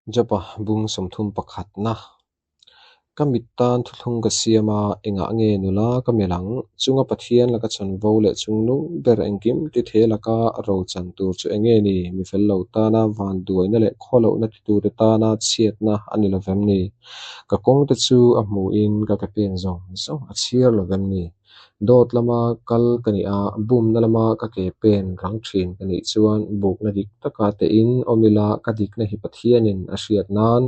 Joba bung sawmthum pakhatna. Ka mit tan thuthlung ka siam a, engah nge nula ka melh ang? Chunga Pathian laka chanvo leh chungnung ber engkim tithe laka ro chan tur chu enge ni? Mi fel lo tana vanduaina leh khawlohna titute tana chhiatna a ni lovem ni? Ka kawngte chu a hmuhin ka ke pen zawng zawng a chhiar lovem ni? Dawt lama kal ka nih a, bumna lama ka ke pen rang thin ka nih chuan bukna dik taka tein awm ila ka dikna hi Pathianin a hriat nan.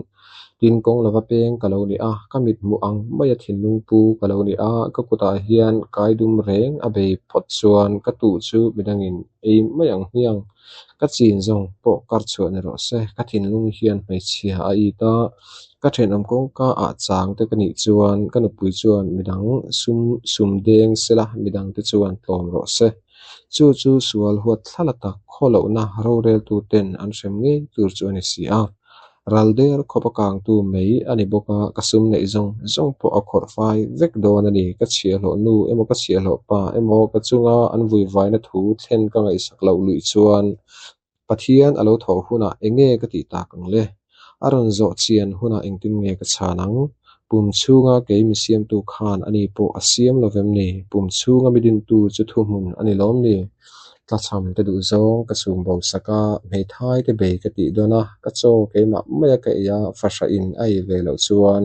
Tin, kawng lova peng ka lo ni a, ka mit hmuh ang maia thinlung pu ka lo ni a, ka kutah hian kai dum reng a bei phawt chuan ka tuh chu midangin ei mai ang hmiang. Ka chin zawng pawh kar chhuah ni rawh se, ka thinlung hian hmeichhia a it a, ka thenawm kawngka ah chang te ka nih chuan ka nupui chuan midang sum sum deng sela midang te chuan tlawm rawh se. Chu chu sual huat thlala tak khawlohna roreltu ten an hrem ngei tur chu a ni si a. Ral der khawp a kangtu mai a ni bawk a, ka sum neih zawng zawng pawh a khawrh fai vek dawn a ni. Ka chhiahhlawh nu emaw ka chhiahhlawh pa emaw ka chunga an vuivaina thu thlen ka ngaihsak loh luih chuan Pathian a lo thawh hunah eng nge ka tih tak ang le? A rawn zawh chian hunah engtin nge ka chhan ang? Pum chhunga kei mi siamtu khan ani pawh a siam lo vem ni? Pum chhunga mi dintu chu thuhmun a ni lawm ni? Tlachham te duh zawng ka chhum bo sak a, hmeithai te bei ka tih dawn a, ka chaw keimah maia ka ei a, fahrah in a ei ve loh chuan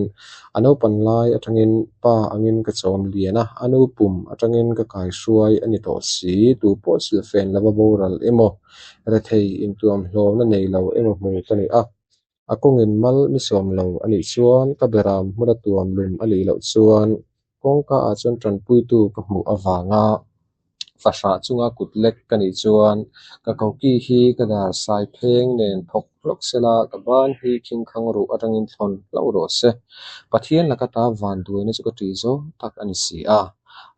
a naupan lai atangin pa angin ka chawm lian a, a nu pum atangin ka kaihruai a ni tawh si, tu pawh silhfen lova boral emaw, rethei intuamhlawmna nei lo emaw hmu ka ni a. A kawngin mal mi sawm lo a nih chuan ka beram hmuna tuam lum a nih loh chuan kawngka ah chuan tanpuitu ka hmuh avanga fahrah chunga kut lek ka nih chuan ka koki hi ka dar sai pheng nen thawk hlawk sela ka ban hi khingkhang ruh atangin thlawn hlauh rawh se. Pathian laka ta vanduaina chu ka ṭih zawng tak a ni si a.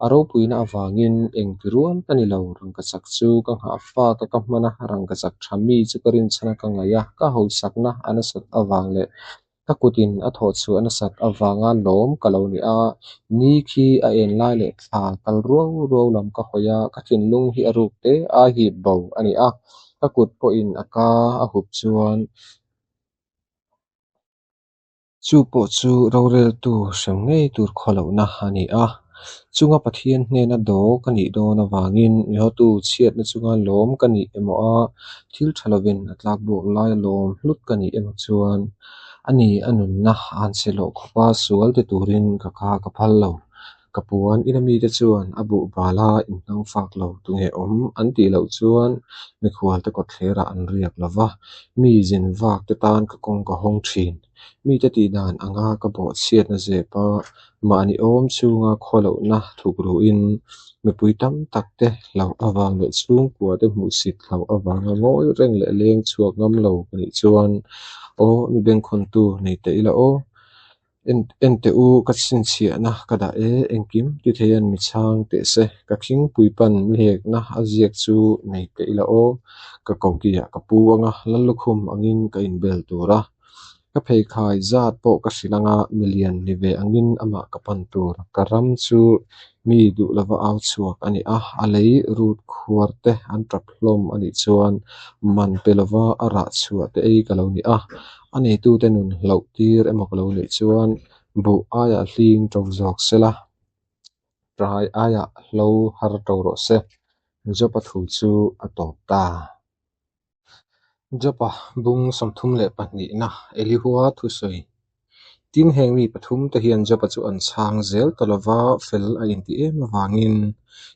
A ropuina avangin eng ti rual ka ni lo, rangkachak chu ka nghah fak a ka hman a, rangkachak tha mi chu ka rinchhan a ka ngaih a, ka hausakna a nasat avang leh ka kutin a thawh chhuah nasat avanga lawm ka lo ni a, ni khi a en lai leh thla kal ruau ruau lam ka hawi a, ka thinlung hi a ruk te a hip bo a ni a, ka kut pawhin a ka a hup chuan Chu pawh chu roreltu hrem ngei tur khawlohna a ni a. Chunga Pathian hnena daw ka nih dawn avangin mi hotu chhiatna chunga lawm ka nih emaw a, thil tha lovin a tlakbuak laia lawm hlut ka nih emaw chuan ani a nunna an che lawh khawpa sual ti turin ka kha ka phal lo. Ka puan ina mite chuan a buh bala inhnang fak lo tunge awm an tih loh chuan mikhualte kawtthlerah an riak lo va, mi zin vak te tan ka kawng ka hawng thin. Mite tih dan anga ka bawhchhiatna zep a, mahni awm chhunga khawlohna thuk ruhin mipui tam tak te hlauh avang leh chhungkua te hmuhsit hlauh avanga ngawi reng leh leng chhuak ngam lo ka nih chuan aw mi bengkhawntu nei teh ila aw. En teh u, ka chhinchhiahna ka dah e, engkim ti theian mi chhang teh se, ka khingpui pan mi hekna a ziak chu nei teh ila aw, ka kokiah ka pu anga Lallukhum angin ka inbel tur a, ka pheikhai zat pawh ka hrilh anga milian ni ve angin amah ka pan tur, ka ram chu mi duh lova au chhuak a ni a, a lei rut khuar te an tap hlawm a nih chuan man pe lova a rah chhuah te ei ka lo ni a. A neitute nun hlauh tir emaw ka lo nih chuan buh aiah hling to zawk sela, rai aiah hlo har to rawh se. Jopa thu chu a tawp ta. Jopa bung 32na Elihua thusawi. Tin, heng mi pathum te hian Jopa chu an chhang zel ta lova, fel a inti em avangin.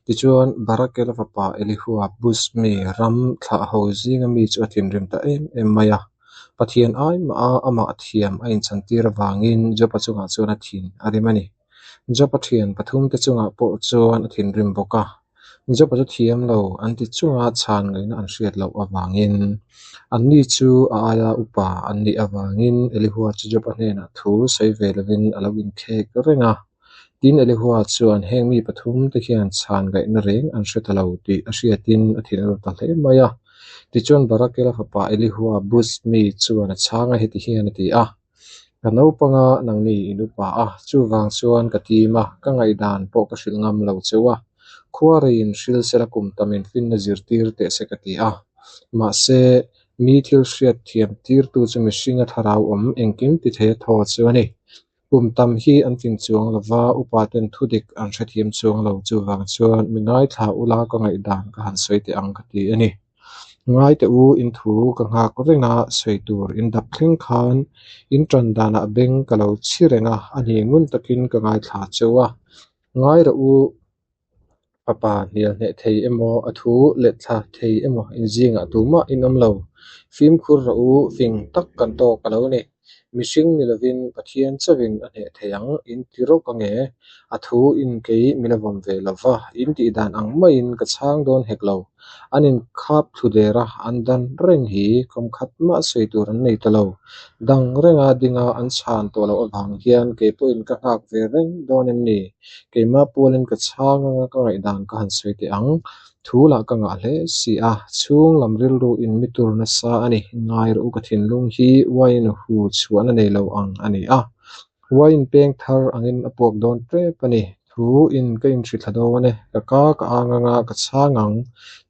Tichuan, Barakela fapa Elihua Buz mi ram thlah ho zinga mi chu a thinrim ta em em mai a. Pathian ai mah a amah thiam a inchantir avangin Jopa chungah chuan a thin a rim a ni. Jopa thian pathumte chungah pawh chuan a thinrim bawk a. Jopa chu thiam lo an ti chunga chhan ngaihna an hriat loh avangin anni chu a aia upa an nih avangin Elihua chu Jopa hnenah thu sawi ve lovin a lo inkhek reng a. Tin, Elihua chuan heng mi pathumte hian chhan ngaihna reng an hre ta lo tih a hriatin a thinur ta hle mai a. Tichuan Barakela fapa Elihua Buz mi chuan a chhang a, heti hian a ti a, Ka naupanga nangni in upa a, chuvang chuan ka tim a, ka ngaihdan pawh ka hrilh ngam lo cheu a. Khuareiin hril sela kum tamin finna zirtir teh se ka ti a. Mahse, Mi thil hriat thiam tirtu chu mihringa thlarau awm engkim ti thei a thaw chu a ni. Kum tam hi an fing chuang lo va, upaten thu dik an hrethiam chuang lo. Chuvang chuan mi ngaithla ula ka ngaihdan ka han sawi teh ang ka ti a ni. Ngai teh u, in thu ka nghak reng a, sawi tur in dap thleng khan in tan danah beng ka lo chhi reng a, a ni ngun takin ka ngaithla cheu a. Ngai rawh u, fapa hnial hneh thei emaw, a thu let thla thei emaw in zingah tumah in awm lo. Fimkhur rawh u, fing tak kan tawk a lo ni. Mihring ni lovin Pathian chauhin a hneh thei ang, in ti rawk ange. A thu in kei min la vawm ve lo va, in tih dan ang maiin ka chhang dawn hek lo. An inkhap thlu der a, an dan reng hi kawm khat mah sawi tur an nei ta lo. Dang renga dinga an chhan tawh loh avang hian kei pawhin ka nghak ve reng dawn em ni? Keimah pualin ka chhang anga ka ngaihdan ka han sawi teh ang. Thu lah ka ngah hle si a, chhung lam rilru in mi tur nasa a ni. Ngai rawh u ka thinlung hi wine hu chhuahna nei lo ang a ni a. Wine peng thar angin a puak dawn tep a ni. Thu in ka inhri thla dawn e, ka ka ka ang anga ka chhang ang.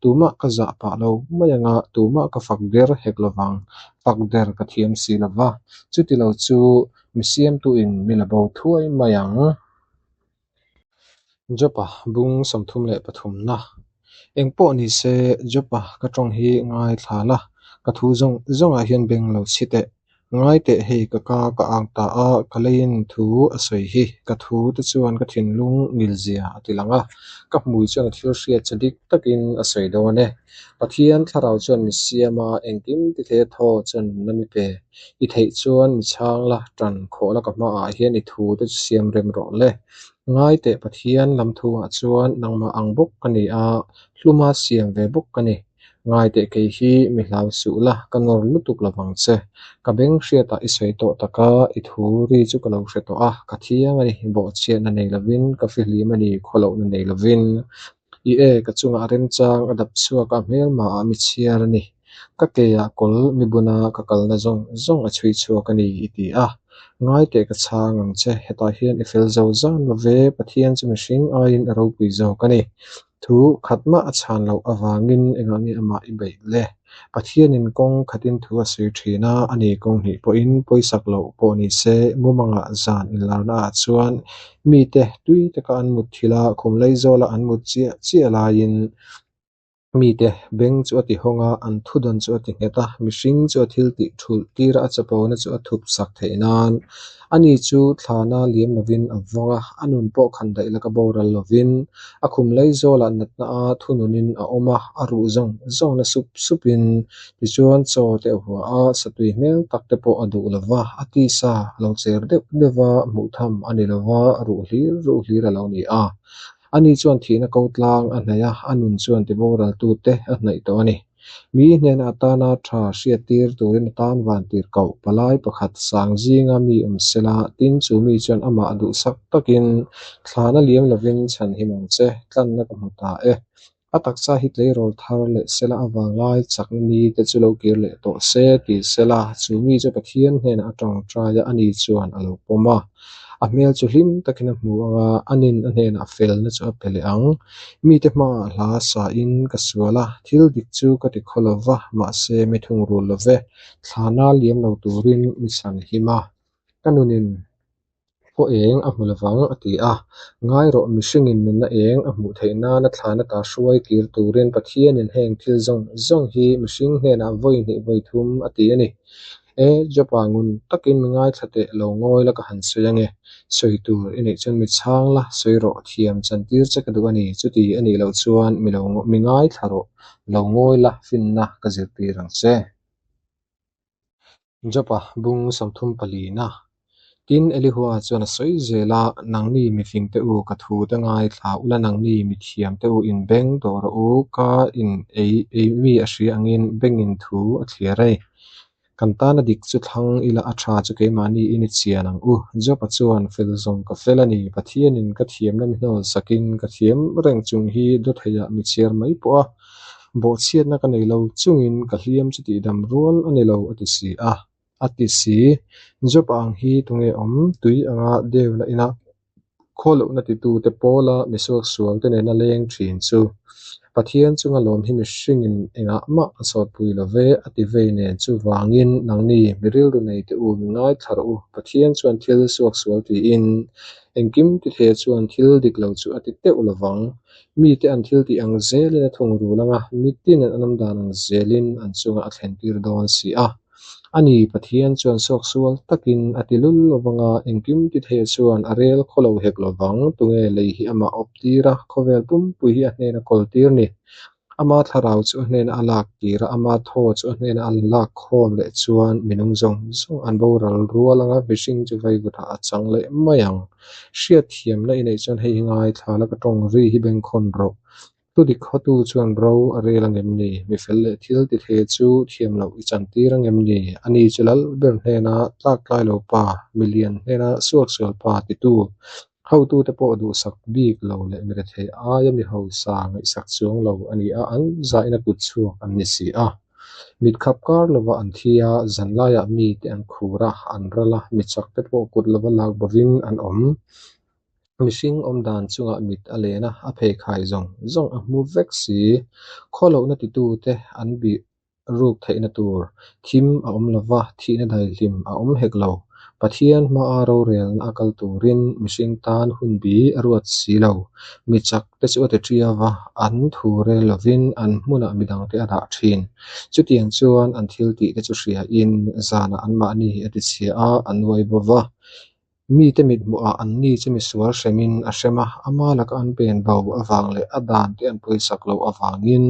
Tumah ka zah pah lo mai anga tumah ka fak der hek lovang. Fak der ka thiam si lova, chuti lo chu mi siamtuin mi la bo thuai mai ang. Jopa bung 33na. Eng pawh ni se, Jopa ka tawng hi ngaithla la, ka thu zawng zawngah hian beng lo chhi teh. Ngai teh hei ka ka ka ang ta a, ka leiin thu a sawi hi. Ka thu te chuan ka thinlung ngilzia a ti lang a, ka hmui chuan a thil hriat chu dik takin a sawi dawn e. Pathian thlarau chuan mi siam a, engkim ti thei a thaw chuan nunna mi pe. I theih chuan mi chhang la, tan khawh la ka hmaah hian i thu te chu siam rem rawh le. Ngai teh Pathian lam thuah chuan nangmah ang bawk ka ni a, hluma siam ve bawk ka ni. Ngai teh kei hi mi hlau suh la, ka nawr lutuk lo vang che. Ka beng hriatah i sawi tawh tak a, i thu ri chu ka lo hre tawh a, ka thiang a ni, bawhchhiatna nei lovin, ka fihlim a ni, khawlohna nei lovin. I e, ka chungah remchang a dap chhuak a, hmelmahah mi chhiar a ni. Ka keiah kawl mi buna ka kalna zawng zawng a chhui chhuak a ni, i ti a. Ngai teh ka chhang ang che, hetah hian i fel zo zan lo ve, Pathian chu mihring aiin a ropui zawk a ni. Thu khat mah a chhan loh avangin engah nge amah i beih le? Pathianin kawng khatin thu a sawi thin a, ani kawng hnih pawhin pawisak loh pawh ni se, mumangah zan inlarnaah chuan mite tui taka an mut thil a, khum leizawla an mut chiah chiah laiin mite beng chu a ti hawng a, an thudawn chu a ti nghet a, mihring chu a thil tih thulh tir a, a chapona chu a thup sak theih nan. Ani chu thlana liam lovin a vawng a, a nun pawh khan daih laka boral lovin a khum leizawlah natna a thununin a awm a, a ruh zawng zawng na sup supin tichuan chaw te a hua a, satui hmel tak te pawh a duh lo va, a tisa a lo cher deuh deuh va, hmuh tham a ni lo va, ruh hlir ruh hlir a lo ni a. Ani chuan thihna ko tlang a hnaih a, a nun chuan tiboraltute a hnaih tawh a ni. Mi hnenah atana tha hriattir turin atan vantir koh palai pakhat sang zinga mi awm sela, tin chu mi chuan amah duhsak takin thlana liam lovin chhan him ang che, tlanna ka hmu ta e. A taksa hi tleirawl thar leh sela avang lai chakna ni te chu lo kir leh tawh se ti sela, chu mi chu Pathian hnenah a tawngtai a, ani chuan a lo pawm a. A hmel chu hlim takin a hmu ang a, anin a hnenah felna chu a pe leh ang. Mite hmaah hla sain ka sual a, thil dik chu ka ti khaw lo va, mahse mi thungrul lo ve, thlana liam lo turin mi chhan him a, ka nunin phaw eng a hmu lovang a ti a. Ngai rawh, mihringin nunna eng a hmuh theih nana thlana ta hruai kir turin Pathianin heng thil zawng zawng hi mihring hnenah vawi hnih vawi thum a ti a ni. E, Jopa ngun takin mi ngaithla teh lo ngawi la ka han sawi ange. Sawi tur i neih chuan mi chhang la, sawi rawh, thiam chantir che ka duh a ni. Chuti a nih loh chuan mi lo mi ngaithla rawh, lo ngawi la, finna ka zirtir ang che. Jopa bung 34na. Tin, Elihua chuan a sawi zel a, Nangni mifing te u, ka thu te ngaithla ula, nangni mithiam te u inbeng tawh rawh u, ka in ei ei mi a hria angin bengin thu a thliar a ni. Kan tana dik chu thlang ila a tha chu keimahni in i chian ang u. Jopa chuan, Fel zawng ka fel a ni, Pathianin ka thiamna mi hnawl sakin ka thiam reng chung hi dawtheiah mi chhiar mai pawh a, bawhchhiatna ka nei lo chungin ka hliam chu tihdam rual a ni lo a ti si a. A ti si, Jopa ang hi tunge awm? Tui anga deuna ina khawlohna titute pawla misuak sualte nena leng thin chu. Pathian chunga lawm hi mihringin engah mah a sawtpui lo ve, a ti vei nen. Chuvangin, nangni, mi rilru nei teh u, mi ngaithla rawh u. Pathian chuan thil suaksual tiin, engkim tithei chuan thil dik lo chu a ti teuh lo vang. Mite an thil tih ang zelin a thungrul ang a, mitinin an awm dan ang zelin an chungah a thlentir dawn si a. A ni, Pathian chuan suaksual takin a ti lul lo vang a, engkim tithei chuan a rel khaw lo hek lo vang. Tunge lei hi amah awp tir a, khawvel pumpui hi a hnena kawl tir ni? Ama thlarau chu a hnena a lak tir a, ama thaw chu a hnena a lak khawm leh chuan minung zawng zawng an boral rual ang a, mihring chu vaivutah a chang leh mai ang. Hriatthiamna i neih chuan hei hi ngaithla la, ka tawng ri hi bengkhawn rawh. Thu dik hawtu chuan ro a rel ang em ni? Mi fel leh thil ti thei chu thiam loh i chantir ang em ni? Ani chu lal ber hnena tlaktlai lo pa, mi lian hnena suaksual pa titu, hotute pawh duhsak bik lo leh mi rethei aia mi hausa ngaihsak chuang lo a ni a, an zahina kut chhuak an ni si a. Mit khap kar lovah an thi a, zanlaiah mite an khur a, an ral a, mi chakte pawh kut lova lak bovin an awm. Mihring awm dan chungah mit a len a, a pheikhai zawng zawng a hmu vek si. Khawlohna titute an bih ruk theihna tur thim a awm lo va, thihna daihlim a awm hek lo. Pathian hmaa rorelna a kal turin mihring tan hun bi a ruat si lo. Mi chak te chu a ti ṭiau va, an thu rel lovin an hmunah midangte a dah ṭhin. Chutiang chuan an thil tih te chu hriain zanah anmahni a tichhia a, a nuai bo va. Mite mithmuhah anni chu misual hremin a hrem a, ama laka an pen bo avang leh a dan te an pawisak loh avangin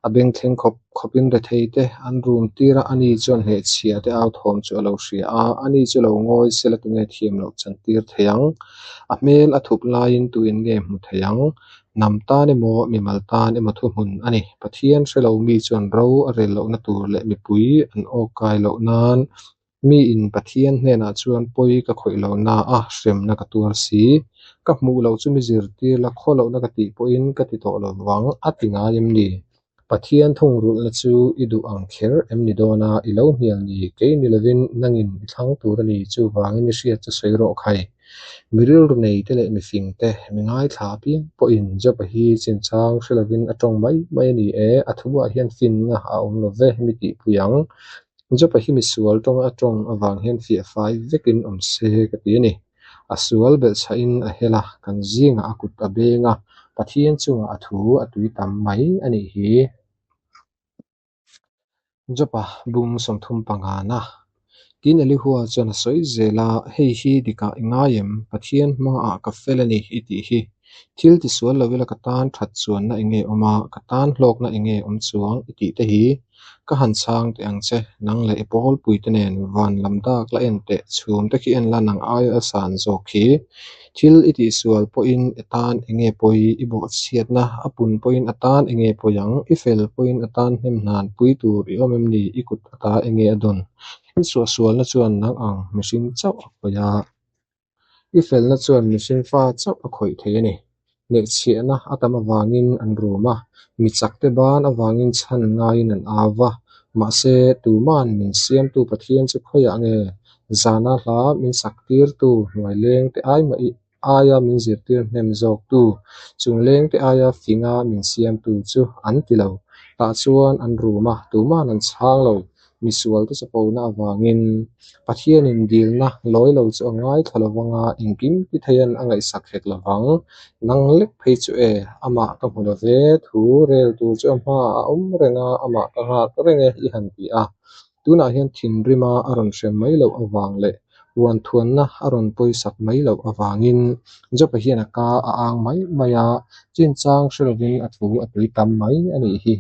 a bengthleng khawp khawpin rethei te an rum tir a, ani chuan hnehchhia te au thawm chu a lo hria a, ani chu lo ngawi sela tunge thiam loh chantir thei ang? A hmel a thup laiin tuin nge hmu thei ang? Hnam tan emaw, mimal tan emaw thuhmun a ni. Pathian hre lo mi chuan ro a rel lohna tur leh mipui an awkkai loh nan Miin Pathian hnenah chuan pawi ka khawih lo na a, hremna ka tuar si. Ka hmuh loh chu mi zirtir la khaw lohna ka tih pawhin ka ti tawh lo vang, a ti ngai em ni? Pathian thungrulhna chu i duh ang kher em ni dawn a, i lo hnial ni? Kei ni lovin nangin i thlang tur a ni, chuvangin i hriat chu sawi rawh khai. Mi rilru nei te leh mi fing te, mi ngaithla apiang pawhin Job-a hi chinchang hre lovin a tawng mai mai a ni e, a thuah hian finna a awm lo ve, mi tihpui ang. Job-a hi misual tawnga a tawng avang hian fiah fai vekin awm se ka ti a ni. A sual belhchhahin a hel a, kan zingah a kut a beng a, Pathian chungah a thu a tui tam mai a nih hi. Job-a bung 35na Tin Elihua chuan a sawi zel a, Hei hi dikah i ngai em? Pathian hmaah ka fel a ni i tih hi. Thil tisual lo ila ka tan that chuanna enge awm a, ka tan hlawkna enge awm chuang i tih te hi ka han chhang teh ang che. Nang leh i pawlpuite nen van lam dak la en teh, chhum te khi en la nang aia a san zawk khi. Thil i tihsual pawhin i tan enge pawi, i bawhchhiatna a pun pawhin a tan enge pawi ang, i fel pawhin a tan hnem hnan pui tur i awm em ni, i kut ata enge a dawn. I suahsualna chuan nang ang mihring chauh a khawih a. I felna chuan mihring fa chauh a khawih thei a ni. Hnehchhiahna a tam avangin an rum a, mi chakte ban avangin chhan ngaiin an au va. Mahse, tuman min siamtu Pathian chu khawiah nge zana hla min sak tirtu hnuai lengte ai mah aia min zirtir hnem zawktu, chung lengte aia finga min siamtu chu an ti lo. Tah chuan an rum a, tuman an chhang lo. Misualte chapona avangin Pathianin dilna lawi lo chu a ngaithla lo vang a, engkim ti theian a ngaihsak hek lo vang. Nang lek phei chu e, amah ka hmu lo ve, thu rel tur chu a hmaah a awm reng a, amah ka nghak reng e i han ti a. Tunah hian thinrima a rawn hrem mai loh avang leh uanthuanna a rawn pawisak mai loh avangin Job-a hian a ka a ang mai mai a, chinchang hre lovin a thu a tui tam mai a nih hi.